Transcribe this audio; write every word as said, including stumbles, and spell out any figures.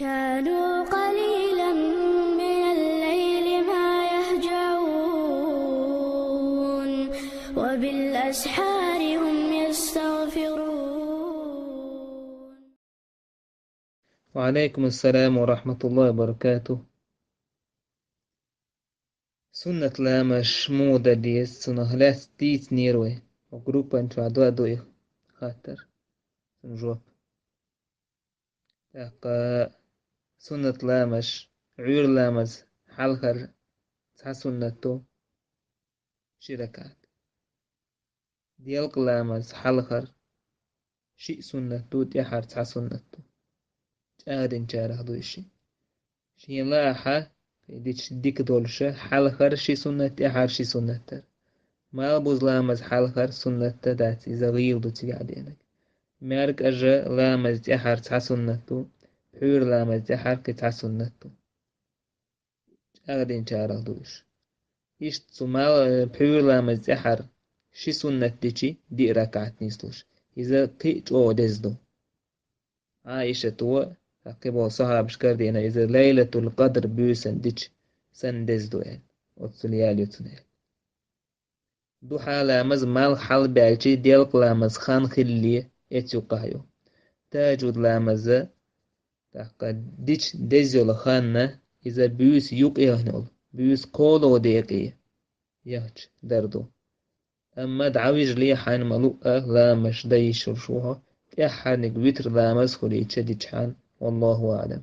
كانوا قليلا من الليل ما يهجعون، وبالأسحار هم يستغفرون. وعليكم السلام ورحمة الله وبركاته. Суннат ламазаш муха дала деза, цунах лаьцна дийцинера вай. Хьо группан чу доаду и хаттар. Цун жоп. ТӀаккха суннат ламазаш, Ӏуьйра ламаз хьалхара цхьа суннат ду, ши ракаӀат. Делкъа ламаз хьалхара шиъ суннат ду, тӀехьара цхьа суннат ду. ЧӀагӀдинчарах ду и шиъ. Шен лаахьа, кхин дича дика долуша, хьалхара ши суннат, тӀехьара ши суннат дара. Малбуза ламаз хьалхара суннат дац, иза гӀийла ду цигахь денаг. МаьркӀажа ламаз тӀехьара цхьа суннат ду, пхьуьйра ламаз тӀехьара кхин цхьа суннат ду. ЧӀагӀдинчарах ду уьш. Иштта цу мал-, пхьуьйра ламаз тӀехьара ши суннат дичи, диъ ракаӀат нислуш. Иза кхин а чӀогӀа деза ду. Ӏаишата, кхин болу сахьабаш карадеана иза, Лайлатул-Къадр буьйсан дича санна деза ду аьлла, оццул ял ю цунна аьлла. Духьа ламаз малх хьалабаьлчи, делкъа ламаз хан хилале эцу юккъехь ю. Тахьажуд ламаза, тӀаккха дича деза йолу хан, иза буьйса юккъехь йолу, буьйса кхоалгӀа декъе яхча дар ду. Амма дӀавижале хьайна ма-луъа ламазаш дан йиш йолуш ву хьо, тӀаьххьарниг витр ламаз хуьлийча дичахьана, валлаху аӀлам.